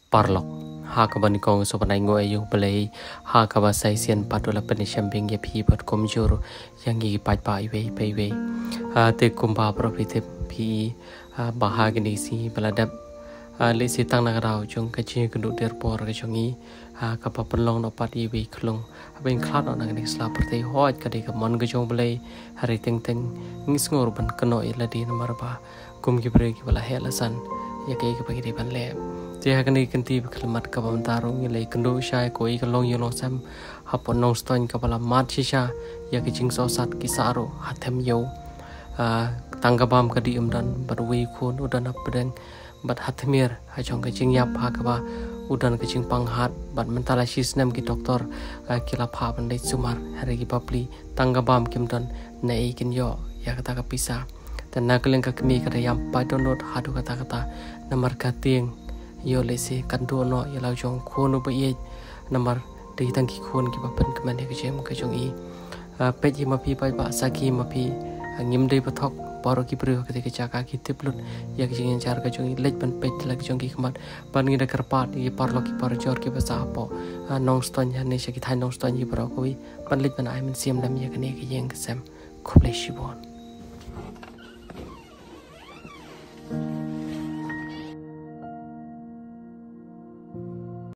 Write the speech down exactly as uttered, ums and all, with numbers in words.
Paralok, ha kaba nyngkong sngewbha ban ai nguh ïa u Blei ha kaba sa shisien pat u la pynïashem biang ïa phi bad kumjuh ïa ngi paidbah iwei pa iwei. Ah, te kumba baroh phi tip phi, ah, ba ha kine ki sngi ba la dep, ah, lehse tang na ka daw jong ka jingïakynduh dier bor ka jong ngi, ah, kaba pynlong noh pat ïa iwei i khlung haba ïeng khlad noh na kane ka sla pyrthei. Hooid, ka dei ka mon ka jong u Blei, hynrei teng teng ngi sngewbha ban kynnoh ïa lade namar ba kum ki briew kiba la heh la san ïa kaei kaba ngi dei ban leh. Te ha kane ka kynti ba khlem mat kaba mynta ruh ngi la ïakynduh shai kawei ka longïing longsem hapoh Nongstoiñ kaba la mad shisha ïa ka jingsohsat ki sah ruh ha them ïew. Ah, tang ka bam ka dih ym don bad uwei u khun u don hapdeng bad ha thmier ha jong ka jingïap ha kaba u don ka jingpang hat bad mynta la shi snem ki doktor, ah, ki la phah ban leit sumar, hynrei ki bapli tang ka bam kim don naei kin ïoh ïa kata ka pisa. Te na ka liang ka kmie ka da ïam paid dohnud haduh katta katta namar ka tieng ïoh lehse kan duh noh ïa la u jong u khun uba ïeit namar dei tang ki khun kiba pynkmen ïa ka jingim ka jong i. Ah, peit hi ma phi paidbah, sakhi ma phi, ah, ngim dei ba thok baroh ki briew ha katei ka jaka ki tip lut ïa ka jingïajar ka jong i. Leit ban peit da la ki jong ki khmat bad ngi da kyrpad ïa ki paralok ki parajor kiba sah hapoh, ah, Nongstoiñ hangne sha ki thaiñ Nongstoiñ hi baroh kawei ban leit ban ai mynsiem lem ïa kane ka ïing ka sem. Khublei shibun.